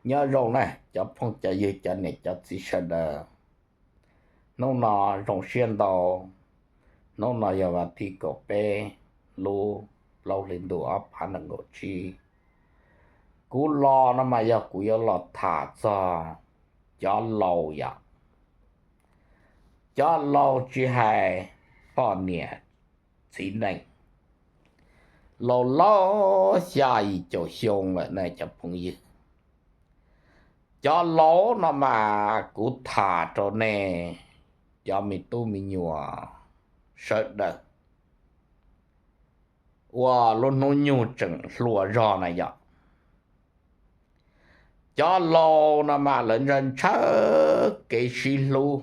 Nyob zoo na cov phooj cov ywg cov niam cov txiv sawv daws. Hnub no zoo siab ntau, hnub no yog vas thib kaum peb lub plaub hli ntuj ob phav nees nkaum tsib. Kuv los no mas yog kuv yuav los tham txog cov laus yom. Cov laus tsis hais poj niam txiv neej, laus laus xya yim caum xyoo lawm na cov phooj ywg. Cov laus no mas kuv tham rau nej cov me tub me nyuam sawv daws uas lub hnub nyoog tseem hluas zog na yom. Cov laus no mas lawv ntshaw ntshaw kev sib hlub,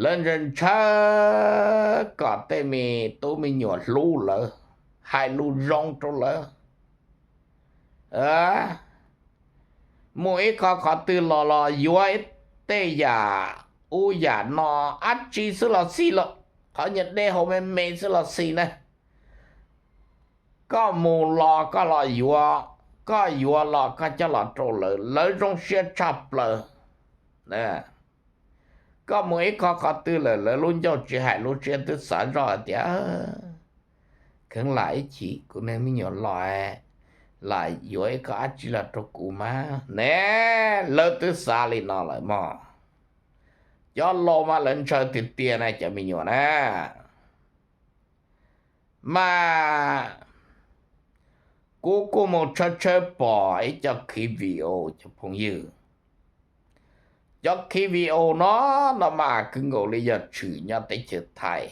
lawv ntshaw ntshaw kom tej me tub me nyuam hlub lawv, hais lus zoo rau lawv. Muaj ib qho qhov twg los los yuav tej yam ub yam no, dab tsi xwb los xij, qhov nyuag dej haus me me xwb los xij na. Koj mus los koj los yuav, koj yuav los koj coj los rau lawv, lawv zoo siab tshaj plaws. Koj mus ib qho qhov twg lawm lawv lub ncauj tsis hais lub siab twb xav zoj hais tias kheev lam ib chim kuv niag me nyuam los lam yuav ib qho dab tsi los rau kuv mas ne, lawv twb xav li no lawm mog. Cov laus mas lawv ntshaw tiag tiag na cov me nyuam na. Mas kuv kuj mus tshawb tshawb pom ib co khiv video cov phooj ywg. Cov khiv video no, no mas kwv nkaus li yog tshwm nyob teb chaws Thaib.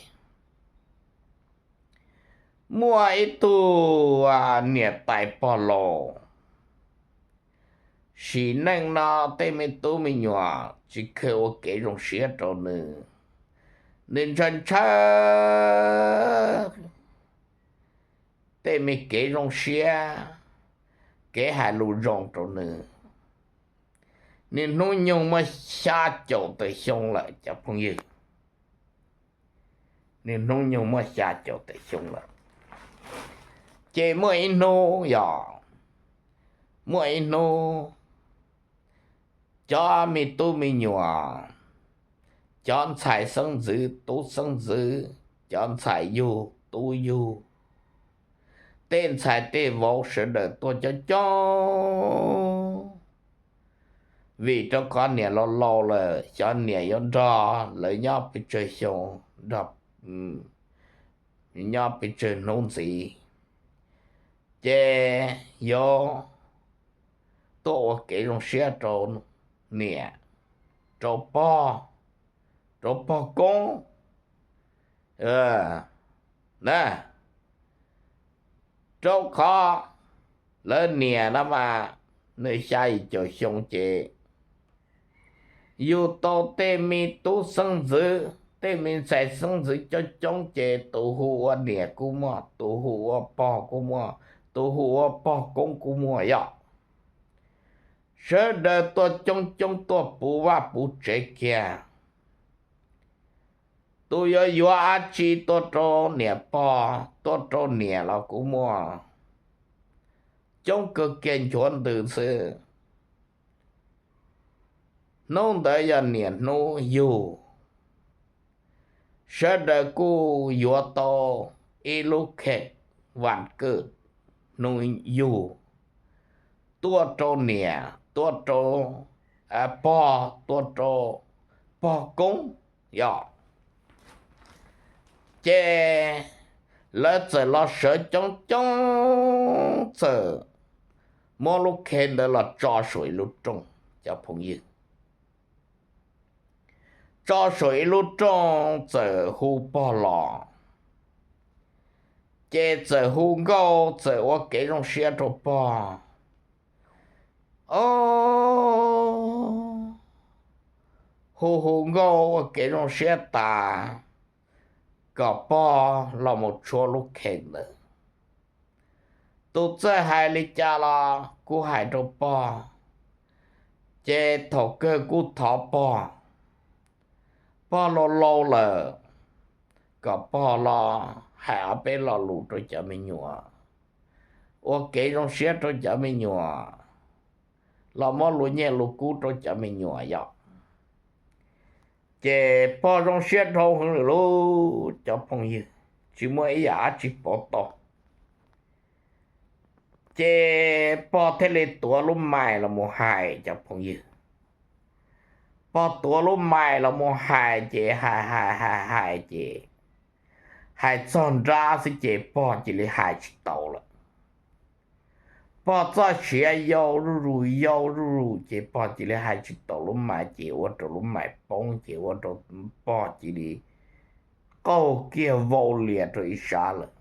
Muaj ib tug niam tais pog laus sim neej no tej me tub me nyuam tsis kheev ua kev zoo siab rau nws, nws ntshaw ntshaw tej me kev zoo siab, kev hais lus zoo rau nws. Niaj hnub nyoog muaj xya caum tawm xyoo lawm cov phooj ywg. Niaj hnub nyoog muaj xya caum tawm xyoo lawm. Ces muaj ib hnub yog, muaj ib hnub cov me tub me nyuam, cov ntxhais xeeb ntxwv tub xeeb ntxwv, cov ntxhais yug tub yug, tej ntxhais tej vauv sawv daws tuaj coob coob, vim rau qhov niam laus laus lawm xyov niam yuav nrog lawv nyob pes tsawg xyoo, nrog nyob pes tsawg hnub ntxiv, ces yuav tuaj ua kev zoo siab rau niam, rau pog, rau pog koob na. Rau qhov lawv niam no mas nws xya yim caum xyoo ces yug tau tej me tub xeeb ntxwv, tej me ntxhais xeeb ntxwv coob coob ces tus hu ua niam kuj muaj, tus hu ua pog kuj muaj, tus hu ua pog koob kuj muaj yom. Sawv daws tuaj coob coob tuaj puv vaj puv tsev kiag. Tus yuav yuav dab tsi tuaj rau niam pog, tuaj rau niam los kuj muaj, coob kawg kiag nchuav ntws xwb. Hnub ntawd yog niam hnub yug, sawv daws kuj yuav tau ib lub kheem vas kawj hnub yug tuaj rau niam, tuaj rau pog, tuaj rau pog koob yom. Ces lawv txawm los sawv coob coob txawm muab lub khev ntawd los tso saum ib lub rooj cov phooj ywg. Tso saum ib lub rooj txawm hu pog los, ces txawm hu nkauj txawm ua kev zoo siab rau pog. Hu hu nkauj ua kev zoo siab tas, kom pog los mus tshuab lub khev ntawd. Tus txawj hais li cas los kuj hais rau pog, ces thaum kawg kuj thov pog, pog laus laus lawm, kom pog los hais ob peb lo lus rau cov me nyuam, ua kev zoo siab rau cov me nyuam, los muab luag nyiaj luag kub rau cov me nyuam yom. Ces pog zoo siab dhau heev lawm lauj cov phooj ywg, tsis muaj ib yam dab tsi pauv tau. Ces pog thiaj li tuav lub mais los mus hais cov phooj ywg. Pog tuav lub mais los mus hais ces hais hais hais hais ces hais txog nrab xwb ces pog cia li hais tsis tau lawm. Pog txoj siav yau zuj zus yau zuj zus ces pog cia li hais tsis tau lub mais ces ua rau lub mais poob ces ua rau pog cia li qaug kiag vau lias rau ib sab lawm.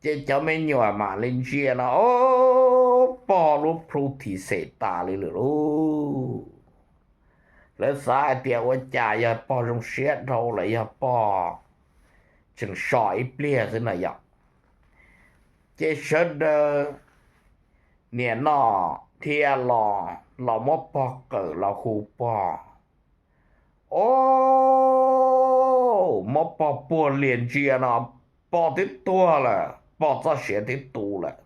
Ces cov me nyuam mam li ntsia no, o, pog lub plhu thim xem tas li lawm lauj. Lawv xav hais tias ua cas yog pog zoo siab dhau los yog pog tseem so ib pliag xwb no yom. Ces sawv daws niam no thiaj los, los muab pog qawm los hu pog. O, muab pog puag lias ntsia no, pog twb tuag lawm, pog txoj siav twb tu lawm.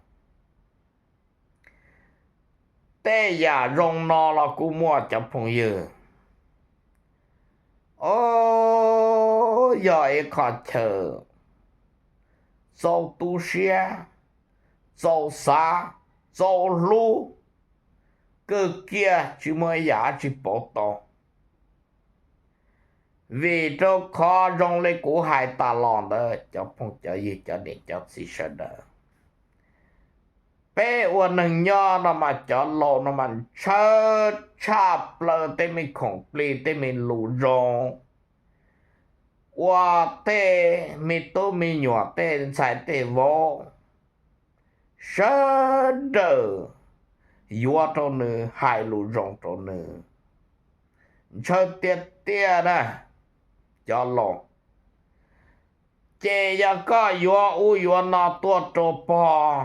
Tej yam zoo no los kuj muaj cov phooj ywg. O, yog ib qho chaw txaus tu siab, txaus xav, txaus hlub kawg kiag tsis muaj ib yam dab tsi pauv tau. Vim rau qhov zoo li kuv hais tas los ntawd cov phooj cov ywg cov niam cov txiv sawv daws, peb ua neeg nyob no mas cov laus no mas ntshaw tshaj plaws tej me khoom plig tej me lus zoo uas tej me tub me nyuam tej ntxhais tej vauv sawv daws yuav rau nws hais lus zoo rau nws. Ntshaw tiag tiag na cov laus. Ces yog koj yuav ub yuav no tuaj rau pog,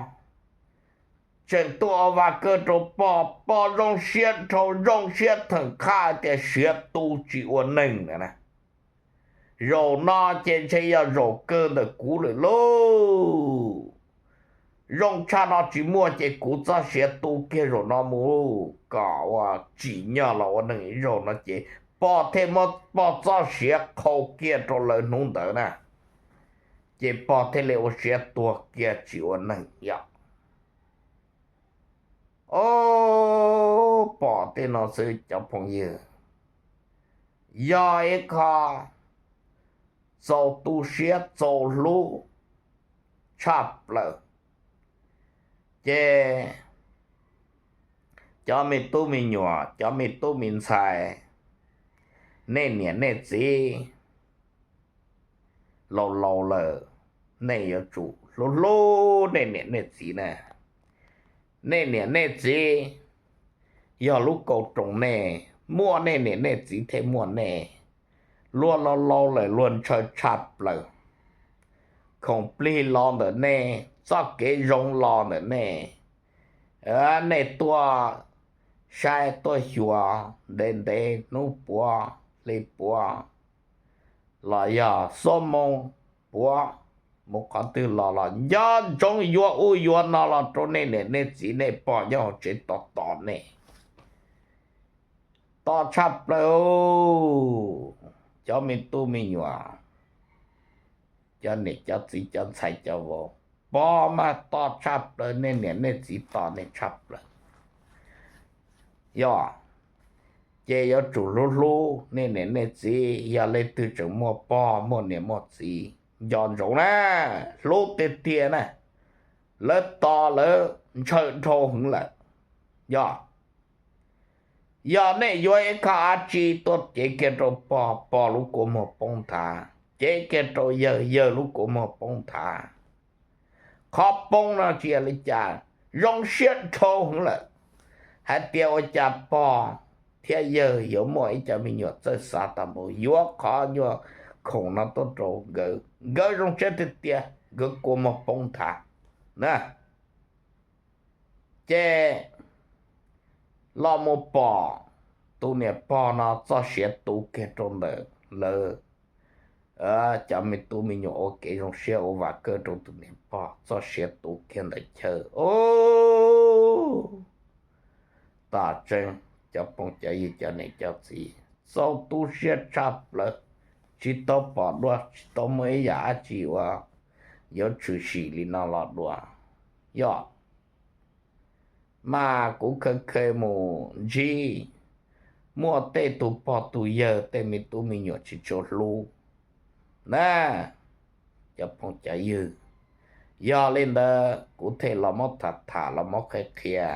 tseem tuaj ua vas kawg rau pog, pog zoo siab dhau zoo siab theem qhaj tias siav tu tsis ua neeg na. Zaum no ces ntshe yog zaum kawg ntawm kuv lawm lauj. Zoo tshaj no tsis muaj ces kuv txoj siav tu kiag zaum no mus kom ua tsim nyog los ua neeg ib zaug no ces pog thiaj muab pog txoj siav qhau kiag rau lawv hnub ntawd na. Ces pog thiaj li ua siav tuag kiag tsis ua neeg yom. O, pom tej no xwb cov phooj ywg, yog ib qho txaus tu siab txaus hlub tshaj plaws. Ces cov me tub me nyuam, cov me tub me ntxhais, nej niam nej txiv laus laus lawm, nej yuav tsum hlub hlub nej niam nej txiv na. Nej niam nej txiv yog lub kaus roos nej, muaj nej niam nej txiv thiaj muaj nej. Luag laus laus lawm luag ntshaw tshaj plaws. Khoom plig los ntawm nej, txoj kev zoo los ntawm nej. Nej tuaj saib tuaj xyuas ntev ntev hnub puav hli puav los yog xuab moos puav mus qhov twg los los nco ntsoov yuav ub yuav no los rau nej niam nej txiv nej pog nyob hauv tsev tos tos nej. Tos tshaj plaws cov me tub me nyuam, cov niam cov txiv cov ntxhais cov vauv, pog mas tos tshaj plaws, nej niam nej txiv tos nej tshaj plaws. Yog, ces yuav tsum hlub hlub nej niam nej txiv, yog leej twg tseem muaj pog muaj niam muaj txiv nco ntsoov na, hlub tiag tiag na, lawv tos lawv ntshaw dhau heev lawm. Yog, yog nej yuav ib qho dab tsi tuaj cev kiag rau pog, pog lub kua muag poob nthav, cev kiag rau yawg, yawg lub kua muag poob nthav. Qhov poob no tsis yog li cas, zoo siab dhau heev lawm, hais tias ua cas pog thiab yawg yuav muaj ib co me nyuam txawj xav tag npaum yuav qhov nyuag khoom no tuaj rau nkawd, nkawd zoo siab tiag tiag, nkawd kua muag poob nthav na. Ces los mus pom tus niam pog no txoj siav tu kiag rau ntawm lawv cov me tub me nyuam ua kev zoo siab ua vam kawg rau tus niam pog txoj siav tu kiag ntawm chaw. Tom tseeb, cov phooj cov ywg cov niam cov txiv, txaus tu siab tshaj plaws, tsis tau pom dua, tsis tau muaj ib yam dab tsi uas yuav tshwm sim li no los dua. Yog mas kuv kheev kheev mus ntsib muaj tej tus pog tus yawg tej me tub me nyuam tsis tshua hlub na, cov phooj cov ywg. Yog li ntawd kuv thiaj los muab tham tham los muab qhia qhia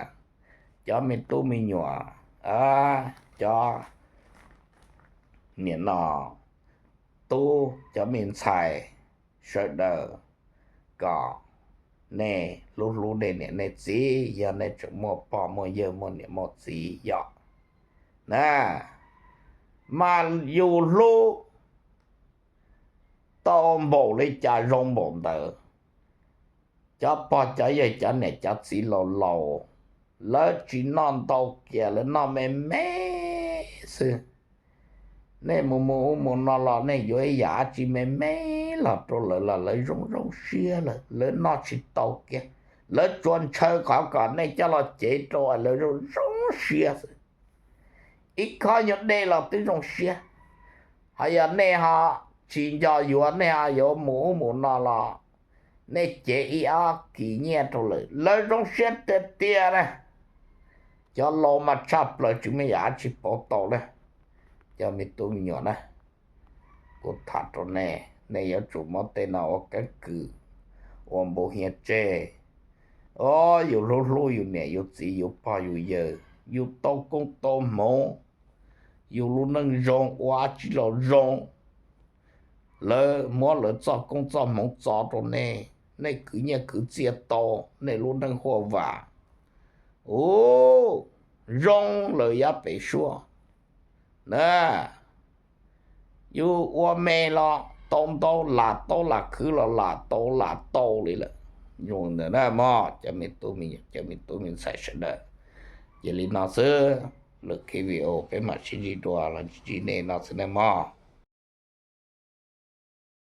cov me tub me nyuam, cov niam no tub, cov me ntxhais sawv daws, kom nej hlub hlub nej niam nej txiv, yog nej tseem muaj pog muaj yawg muaj niam muaj txiv yom. Na, mas yus hlub tau npaum li cas zoo npaum ntawd. Cov pog cov yawg cov niam cov txiv laus laus, lawv tsis noj ntau kiag, lawv noj me me xwb. Nej mus mus ub mus no los nej yuav ib yam dab tsi me me los rau lawv los lawv zoo zoo siab lawm, lawv noj tsis tau kiag. Lawv tsuas ntshaw qhov kom nej coj los cev rau lawv zoo zoo siab xwb. Ib khob nyuag dej los twb zoo siab. Ho yog nej ho tsis nco yuav, nej ho yuav mus ub mus no los nej cev ib ob kis nyiaj rau lawv, lawv zoo siab tiag tiag na. Cov laus mas tshaj plaws tsis muaj yam dab tsi pauv tau na. Cov me tub me nyuam na, kuv tham rau nej, nej yuav tsum muab tej no ua keeb kwm, ua npau hiav tseg. O, yus hlub hlub yus niam yus txiv yus pog yus yawg, yus tau koob tau hmoov, yus lub neej zoo ua dab tsi los zoo, lawv muab lawv txoj koob txoj hmoov txo rau nej, nej khwv nyiaj khwv txiaj tau, nej lub neej huaj vam. U, zoo lawm yav pem suab na. Yus ua me los tau ntau, lam tau lam khwv los lam tau lam tau li lawm. Zoo ntawd na mog, cov me tub me nyuam, cov me tub me ntxhais sawv daws. Ces li no xwb, lwm khib video peb mam sib ntsib dua los ntsib nej no xwb na mog.